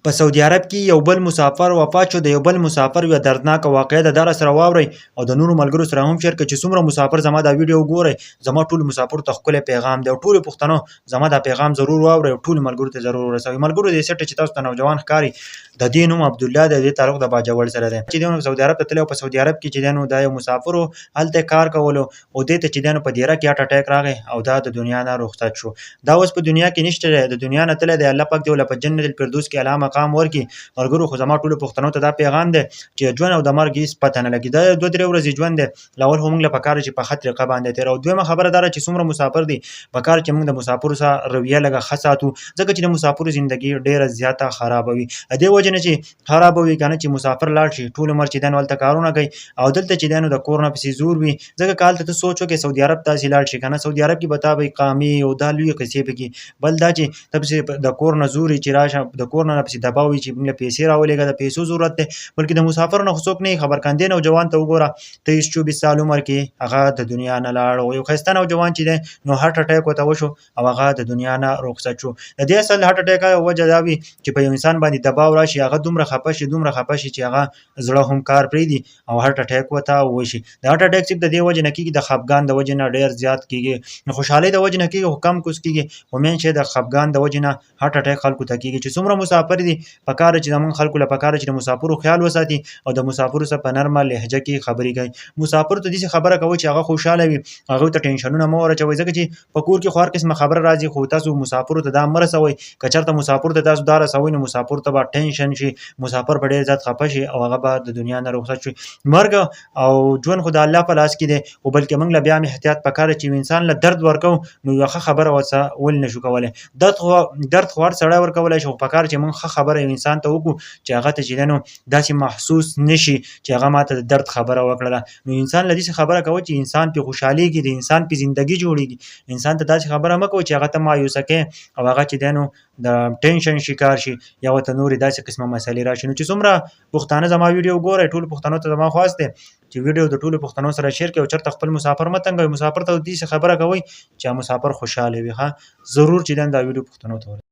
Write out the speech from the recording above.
په سعودي عرب کې یو بل مسافر وفات شو. د یو بل مسافر یوه دردناکه واقعه ده، دا راسره واورئ او د نورو ملګرو سره هم شیر کړئ. چې څومره مسافر زما دا ویډیو وګورئ، زما ټولو مسافرو ته ښکلی پیغام دی او ټولو پښتنو زما دا پیغام ضرور واورئ او ټولو ملګرو ته ضرور ورسوئ. ملګرو، دې سټه چې تاسو ته نوجوان ښکاري، د دې نوم عبدالله دی، د دې تعلق د باجوړ سره دی، چې دی نو سعودي عرب ته تللی او په سعودي عرب کې چې دی نو دا یو مسافر و، هلته یې کار کولو او دې ته چې دی نو په دیره کې هارټ اټیک راغی او دا د دنیا نه رخصت شو. دا اوس په دنیا کې نشته دی، د دنیا نه تللی دی. الله پاک دې وله په جنت الفردوس کې اعلی مقام ورکړي. ملګرو، خو زما ټولو پښتنو ته دا پیغام دی چې ژوند او د مرګ هیڅ پته نه لګي. دا دوه درې ورځې ژوند دی، لاول خو موږ له پکار چې په ښه طریقه باندې تېر. او دویمه خبره دا ده چې څومره مسافر دي، پکار چې موږ د مسافرو سره رویه لږه ښه ساتو، ځکه چې د مسافرو زندګي ډېره زیاته خرابه وي. د دې وجې نه چې خراب وي کنه، چې مسافر لاړ شي، ټول عمر چې دنو هلته کارونه کوي او دلته چې دنو د کور نه پسې زور وي، ځکه که هلته ته سوچ وکړې، سعودي عرب ته لاړ شي کنه، سعودي عرب کې به تا به اقامې او دا لوی قصې پکې. بل دا چې ته پسې د کور نه زوري چې راشه، د کور نه پسې دباو وي چې موږ له پیسې راولېږه، د پیسو ضرورت دی. بلکې د مسافر نه خو څوک نه خبر کاندې. نوجوان ته وګوره، 23، 24 سال عمر کې هغه د دنیا نه لاړ او یو ښایسته نوجوان چې دی نو هارټ اټیک ورته وشو او هغه د دنیا نه رخصت شو. د دې اصل هارټ اټیک وجه دا وي چې په یو انسان باندې دباو راشي، هغه دومره خپه شي، دومره خپه شي چې هغه زړه هم کار پرېږدي او هارټ اټیک ورته وشي. د هارټ اټیک صرف د دې وجې نه کېږي، د خفګان د وجې نه ډېر زیات کېږي. د خوشحالۍ د وجې نه کېږي خو کم کوس کېږي، خو مین چې د خفګان د وجې نه هارټ اټیک خلکو ته کېږي. چې څومره مسافر دي، پکار چې زمونږ خلکو له پکار چې د مسافرو خیال وساتي او د مسافرو سره په نرمه لهجه کې خبرې کوي. مسافر ته داسې خبره کوي چې هغه خوشحاله وي، هغوی ته ټینشنونه مه ور اچوئ، ځکه چې په کور کې خو هر قسمه خبره راځي، خو تاسو مسافرو ته دا مه رسوئ. که چېرته مسافر ته تاسو دا رسوئ نو مسافر ته به ټینشن شي، مسافر به ډېر زیات خفه شي او هغه به د دنیا نه رخصت شي. مرګ او ژوند خو د الله په لاس کې دی، خو بلکې موږ له بیا هم احتیاط پکار چې انسان له درد ورکوو نو یوه ښه خبره ورسره ولې نه شو کولی؟ درد خو هر سړی ورکولی شي، خو پکار چې موږ ښه خبره یو انسان ته وکړو چې هغه ته چې دی نو داسې محسوس نه شي چې هغه ماته د درد خبره وکړله. نو انسان له داسې خبره کوي چې انسان پې خوشحالېږي، د انسان پې زندګي جوړېږي. انسان ته داسې خبره مه کوئ چې هغه ته مایوسه کوې او هغه چې دی نو د ټینشن شکار شي یا ورته نورې داسې قسمه مسلې راشي. نو چې څومره پښتانه زما ویډیو ګورئ، ټولو پښتنو ته زما خواست دی چې ویډیو د ټولو پښتنو سره شیر کړئ او چېرته خپل مسافر مه تنګوئ. مسافر ته داسې خبره کوئ چې مسافر خوشحاله وي. ښه، ضرور چې دا ویډیو پښتنو ته ورسوي.